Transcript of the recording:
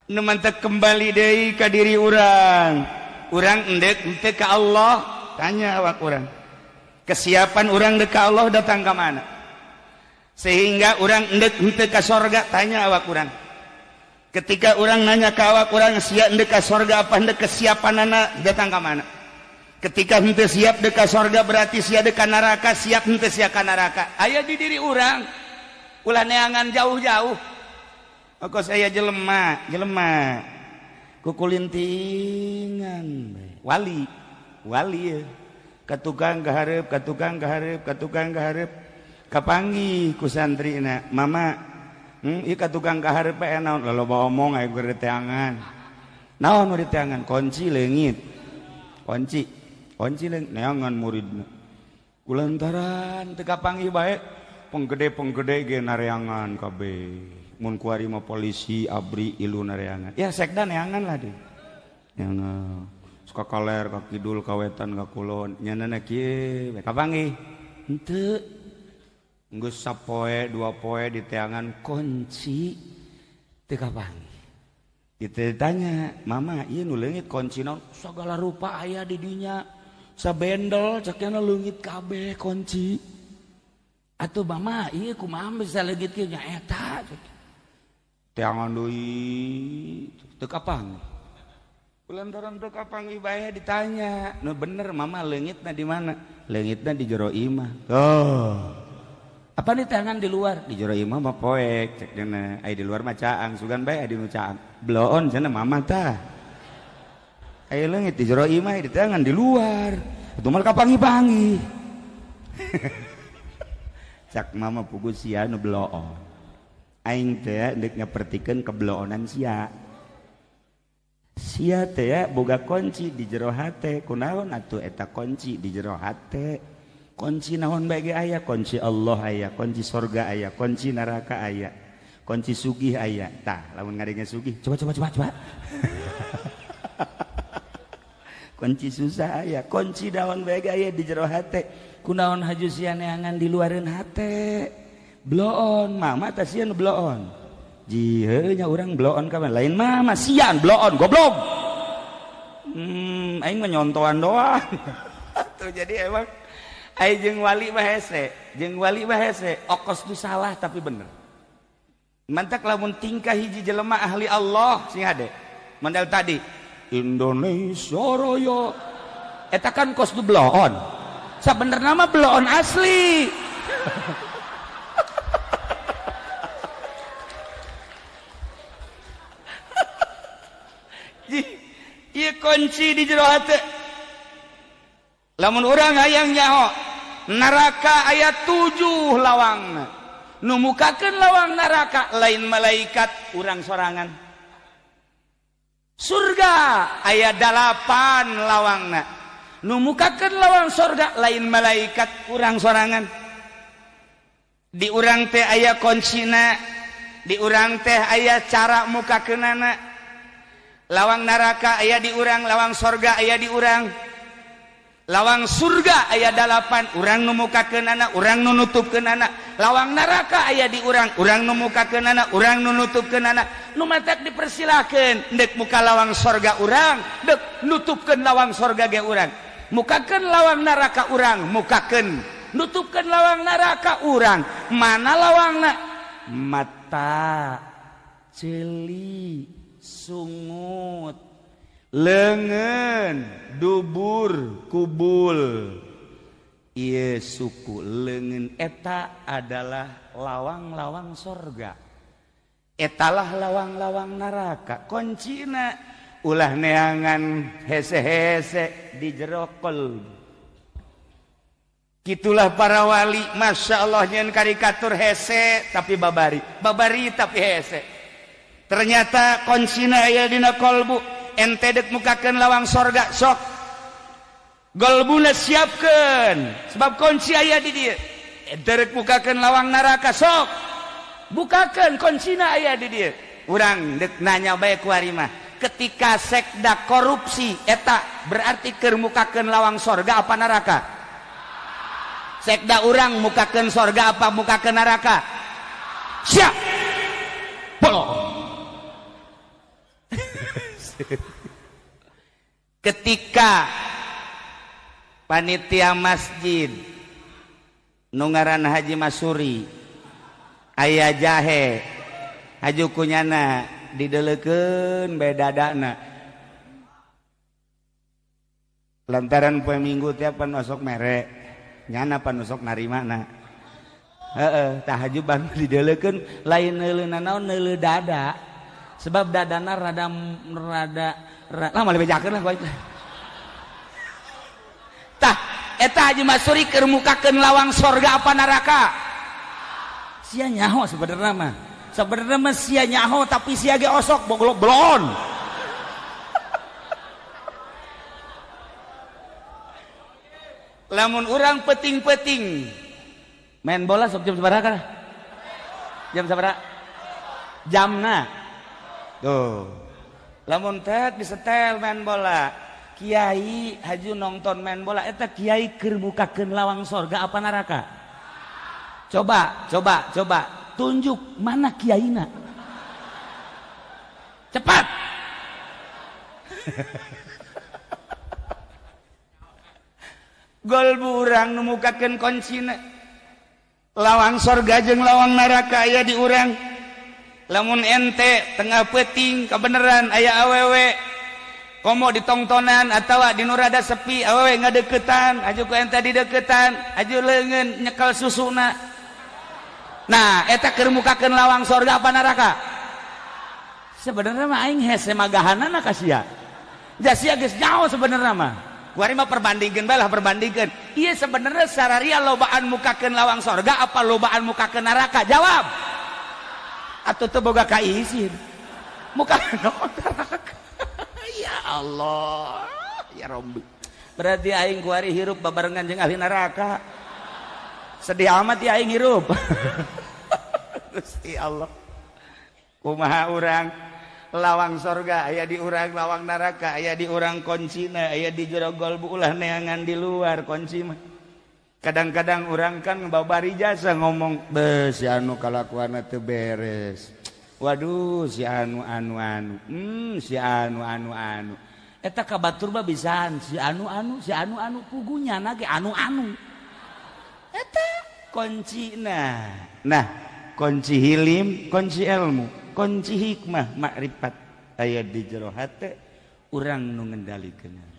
Nu mantak kembali deui ka diri urang. Urang endek henteu ka Allah, tanya awak urang. Kesiapan urang dek ka Allah datang ka mana? Sehingga urang endek henteu ka sorga, tanya awak urang. Ketika urang nanya ka awak urang sia endek ka sorga apa endek kesiapanana datang ka mana? Ketika henteu siap dek ka sorga berarti sia dek ka neraka, siap henteu sia ka neraka. Aya di diri urang. Ulah neangan jauh-jauh. Kok saya jelema, jelema kukulintingan wali, wali ya. Ka tukang kahareup, ka tukang kahareup, ka tukang kahareup, kapanggih ku santrina, mama, ieu ka tukang kahareup bae naon, loloba omong aya keur diteangan. Naon nu diteangan? Kunci leungit. Kunci, kunci leungit neangan muridna. Kulantaran teu kapanggih bae, penggede-penggede ge nareangan kabeh. Mun kuari mah polisi abri ilu nareangan. Ya sekda neangan lah deh. Neangan. Suka kaler ka kidul ka wetan ka kulon. Nyanana kieu kapanggih. Henteu. Geus sapoe dua poe diteangan kunci teu kapanggih. Ditanya, "Mama, ieu nu leungit kunci naon?" Sagala rupa aya di dinya. Sabendel cakna leungit kabeh kunci. Atuh mama, ieu kumaha bisa leungit kieu nya eta? Teangan deui teu kapanggih. Kulantaran teu kapanggih bae ditanya, "Nu bener mama leungitna di mana?" Leungitna di jero imah. Oh. Apa di tangan di luar? Di jero imah mah poek cek dina. Ai di luar mah caang, sugan bae di nu caang. Bloon cenah mama tah. Ai leungit di jero imah di tangan di luar. Itu mah kapanggih-panggih. Cak mama pugu sia nu bloon. Aing teh deuk nyapertikeun kebloonan sia. Sia teh boga kunci di jero hate. Kunaon atuh eta kunci di jero hate? Kunci naon bae ge aya? Kunci Allah aya, kunci sorga aya, kunci neraka aya, kunci sugih aya. Tah, lamun ngadenge sugih, coba coba coba coba. Kunci susah aya, kunci naon bae ge aya di jero hate. Kunaon haju sia neangan di luareun hate? Bloon, mama teh sieun bloon. Jiheuh nya urang bloon ka lain mama sian bloon goblok. Aing mah nyontoan doang. Tuh jadi emang aing jeung wali mah hese, jeung wali mah hese, okos tu salah tapi bener. Mantak lamun tingkah hiji jelema ahli Allah sing hade. Mandal tadi Indonesia Raya eta kan kos du bloon. Sabenerna mah bloon asli. Ieu kunci di jero hate. Lamun urang hayang nyaho neraka aya 7 lawangna. Nu mukakeun lawang neraka lain malaikat, urang sorangan. Surga aya 8 lawangna. Nu mukakeun lawang surga lain malaikat, urang sorangan. Di urang teh aya kuncina, di urang teh aya cara mukakeunana. Lawang neraka aya di urang, lawang sorga aya di urang. Lawang surga aya 8, urang nu mukakeunana, urang nu nutupkeunana. Lawang neraka aya di urang, urang nu mukakeunana, urang nu nutupkeunana. Nu matak dipersilakeun deuk muka lawang sorga urang, deuk nutupkeun lawang sorga ge urang. Mukakeun lawang neraka urang, mukakeun nutupkeun lawang neraka urang. Mana lawangna? Mata, ceuli, sungut, lengan, dubur, kubul. Ieu suku lengan eta adalah lawang-lawang sorga. Etalah lawang-lawang neraka. Kuncina ulah neangan hese-hese di jero qalb. Gitulah para wali, masya Allah nyen karikatur hese tapi babari, babari tapi hese. Ternyata kuncina aya dina qalbu. Ente dek mukakeun lawang sorga sok golbuna siapkeun sebab kunci aya di dieu. Ente rek mukakeun lawang neraka sok bukakeun kuncina aya di dieu. Urang dek nanya bae ku ari mah, Ketika sekda korupsi eta berarti keur mukakeun lawang sorga apa neraka? Sekda urang mukakeun sorga apa mukakeun neraka? Siap. Bolong. Ketika panitia masjid nu ngaran Haji Masuri aya jahe haju kunyana dideleukeun bae dadana lantaran poe Minggu tiap pan osok mere nyana pan osok narimana heeh tah haju ban dideleukeun lain neuleuna naon neuleu dada sebab dadana rada rada lah moal bejakeun lah bae tah eta Haji Masuri keur mukakeun lawang sorga apa neraka? Sia nyaho sebenarnya mah. Sebenarnya mah sia nyaho tapi sia ge osok boglok blon. Lamun urang peting-peting main bola sok jam sabaraha? Jam sabaraha? Jamna. Tuh. Lamun teh disetel main bola. Kiai haju nonton main bola eta kiai keur mukakeun lawang sorga apa neraka? Coba, coba, coba tunjuk mana kiaina. Cepat. Gol urang nu mukakeun kuncina. Lawang sorga jeung lawang neraka aya di urang. Lamun ente tengah peuting kabeneran aya awewe komo ditongtonan atawa di nu rada sepi awewe ngadeukeutan aju ku ente dideukeutan aju leungeun nyekel susuna. Nah eta keur mukakeun lawang sorga apa neraka? Sebenarnya mah aing hese magahanana ka sia. Ja sia geus nyaho sebenarnya mah. Kuari mah perbandingkeun bae lah perbandingkeun. Ieu sebenarnya sararia lobaan mukakeun lawang sorga apa lobaan mukakeun neraka? Jawab. Atuh teu boga kaisin. Mukakeun neraka. Ya Allah, ya Rabbi. Berarti aing kuari hirup babarengan jeung ahli neraka. Sedih amat ya aing hirup. Gusti Allah. Kumaha urang lawang sorga aya di urang, lawang neraka aya di urang, kuncina aya di jero golbu, ulah neangan di luar kunci mah. Kadang-kadang urang kan babari jasa ngomong, "Beuh si anu kalakuanna teu beres." Waduh si anu anu anu, si anu anu anu. Eta ka batur mah bisaan si anu anu si anu anu pugunya na ge anu anu. Eta kuncina. Nah, kunci hilim, kunci ilmu, kunci hikmah, makrifat aya di jero hate urang nu ngendalikeun.